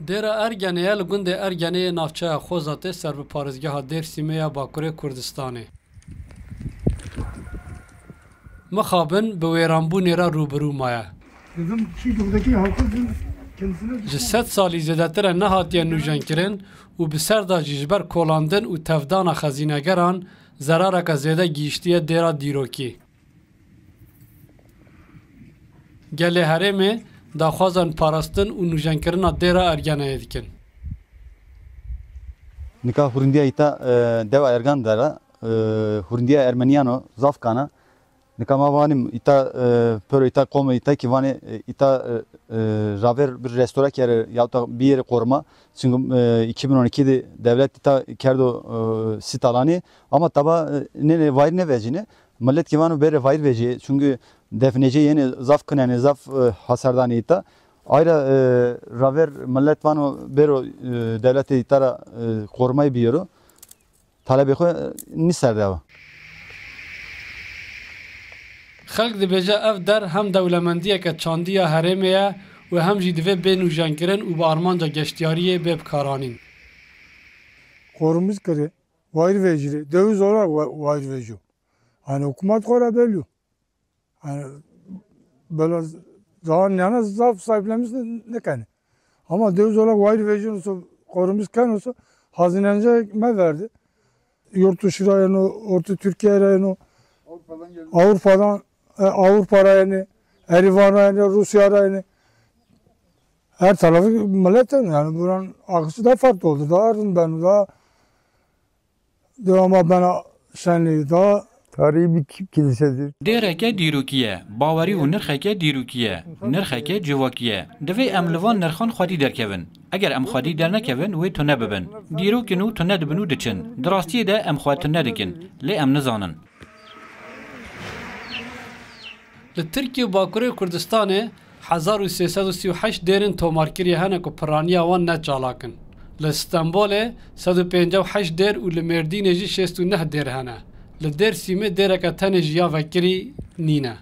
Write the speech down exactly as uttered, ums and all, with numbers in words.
Dêra Ergenê ye li gundê Ergenê yê navçeya Xozatê ser bi parêzgeha Dêrsîmê ya Bakurê Kurdistanê. Mixabin bi wêranbûnê re rûbirû maye. Bizim şu yurdaki halkın kendisine Ji sed salî zêdetir e nehatiye nûjenkirin û bi ser de jî ji ber kolandin û tevdana xezînegeran zerareke zêde gihîştiye dêra dîrokî. Gelê herêmê daxwazan parastin û nûjenkirina dêra Ergeneyê dikin. Nika hûrindiya îta, e, dewa Ergan dera, e, hûrindiya Ermeniyan o, zaf kana. Nika ma vanim îta, e, pêro îta qomê îta ki vanê, e, îta, e, e, raver bir restore kere ya da bir yere koruma. Çünkü, e, iki bin on iki de devlet îta kerdo, e, sit alanî. Ama taba, e, ne, ne, vayr ne vecine. Millet ki vano bere vayr vecî. Çünkü defnece yeni zaf kinene, zaf, e, hasardanê îta. Ayra, e, raver millet vano bero, e, devletê îta ra, e, korumayı biyero. Talebê xwe, e, nî ser de wa. Xelk dibêje ev der hem dewlemendiyeke çandî ya herêmê ye û hem jî divê bê nûjenkirin û bi armanca geştiyariyê bê bikaranîn. Korumuz kiri, wayir veciri, döviz olarak wa-, wayir veco. Hani hükümet xora belli. Yani böyle daha nene zaf sahiplenmiş ne, ne kene. Ama döviz olarak wayir vecin olsa, korumuz ken olsa hazinence me verdi. Yurt dışı rayını, Orta Türkiye rayını, Avrupa'dan, e, Avrupa rayını, Erivan rayını, Rusya rayını. Her tarafı millet yani buranın akışı daha farklı oldu. Daha arın ben daha Dewama bena şenlî da. Tarî bir ki-, kilisedir. Dêreke dîrokî ye, bawerî û nirxeke dîrokî ye, nirxeke civakî ye. Divê em li van nirxan xwedî derkevin. Eger em xwedî dernekevin, wê tune bibin. Dîrok in û tune dibin û diçin. Di rastiyê de em xwe tune dikin, lê em nizanin. Li Tirkiye û Bakurê Kurdistanê hezar û sê sed û sî û heşt dêrên tomarkirî hene ku piraniya wan ne çalak in. Li Stenbolê sed û pêncî û heşt dêr û li Mêrdînê jî şêst û neh dêr hene. Li Dêrsîmê dêreke tenê ji ya vekirî nîne.